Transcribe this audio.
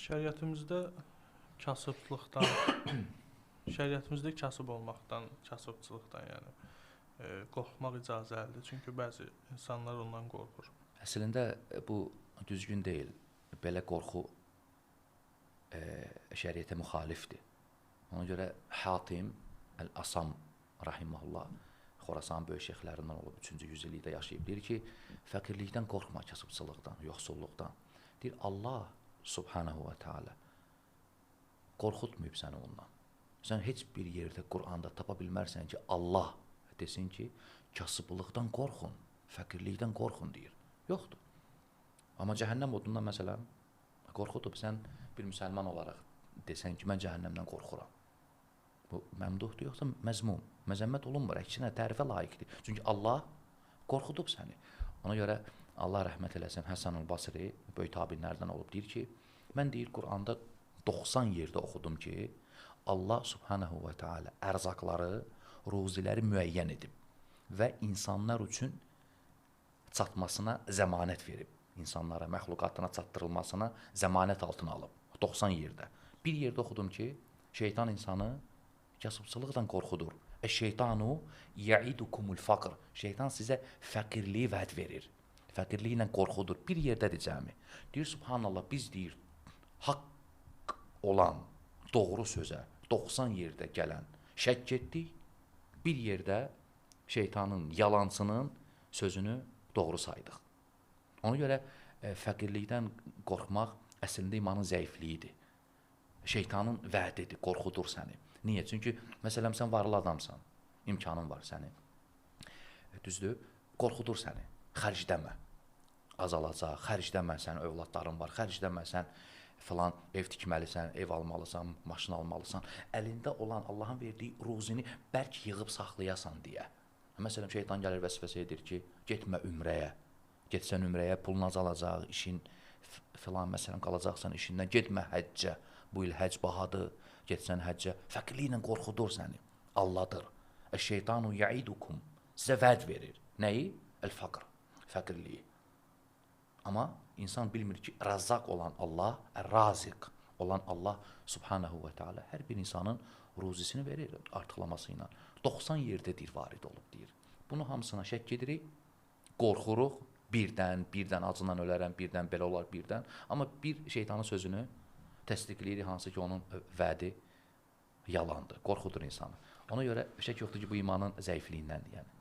Şəriətimizdə kasıblıqdan, şəriətimizdə kasıb olmaqdan, kasıbçılıqdan, yəni qorxmaq icazəlidir. Çünki bəzi insanlar ondan qorxur. Əslində bu düzgün deyil. Belə qorxu şəriətə müxalifdir. Ona görə Hatim Əl-Asam rahimehullah Xorasanın böyük şeyxlərindən olub, 3-cü yüzillikdə yaşayıb. Deyir ki, fəqirlikdən qorxma, kasıbçılıqdan, yoxsulluqdan. Deyir, Allah subhanahu və teala qorxutmayıb səni ondan. Sən heç bir yerdə Quranda tapa bilmərsən ki, Allah desin ki, kasıblıqdan qorxun, fəqirlikdən qorxun deyir. Yoxdur. Amma cəhənnəm odundan məsələn qorxudub. Sən bir müsəlman olaraq desən ki, mən cəhənnəmdən qorxuram. Bu məmduhdur yoxsa məzmum? Məzəmmət olunmur, əksinə tərifə layiqdir. Çünki Allah qorxudub səni. Ona görə Allah rəhmət eləsin, Həsən el-Basri böyük tabinlərdən olub, deyir ki, mən deyir Quranda 90 yerdə oxudum ki, Allah subhanahu və teala ərzaqları, ruziləri müəyyən edib və insanlar üçün çatmasına zəmanət verib. İnsanlara, məxluqatına çatdırılmasına zəmanət altına alıb. 90 yerdə. Bir yerdə oxudum ki, şeytan insanı kasıbçılıqdan qorxudur. Eş-şeytanu ya'idukumul faqr. Şeytan sizə fəqirliyi vəd verir. Fəqirliklə qorxudur. Bir yerdədir cəmi. Deyir, subhanallah, biz deyir, haqq olan doğru sözə 90 yerdə gələn şəkk etdik. Bir yerdə şeytanın, yalancının sözünü doğru saydıq. Ona görə fəqirlikdən qorxmaq əslində imanın zəifliyidir. Şeytanın vədidir, qorxudur səni. Niyə? Çünki məsələn sən varlı adamsan, imkanın var sənin. Düzdür? Qorxudur səni. Xərcləmə. Azalacaq, xərcləmə, sənin övladların var, xərcləmə, sən filan ev tikməlisən, ev almalısan, maşın almalısan. Əlində olan Allahın verdiyi ruzini bərk yığıb saxlayasan deyə. Məsələn şeytan gəlir vəsvəsə edir ki, getmə ümrəyə. Getsən ümrəyə, pulun azalacaq, işin filan, məsələn, qalacaqsan işindən, getmə həccə, bu il həcc bahadır, getsən həccə, fəqirliklə qorxudur səni, alladır. Əş-şeytanu ya'idukum, sizə vəd verir. Nəyi? Əl-faqr, fəqirliyi. Amma insan bilmir ki, rəzzaq olan Allah, ər-raziq olan Allah subhanahu və teala hər bir insanın ruzisini verir artıqlaması ilə. 90 yerdə deyir, varid olub deyir. Bunu hamısına şəkk edirik, qorxuruq, birdən acından ölərəm, birdən belə olar, birdən. Amma bir şeytanın sözünü təsdiqləyirik, hansı ki, onun vədi yalandır, qorxudur insanı. Ona görə şək yoxdur ki, bu imanın zəifliyindəndir yəni.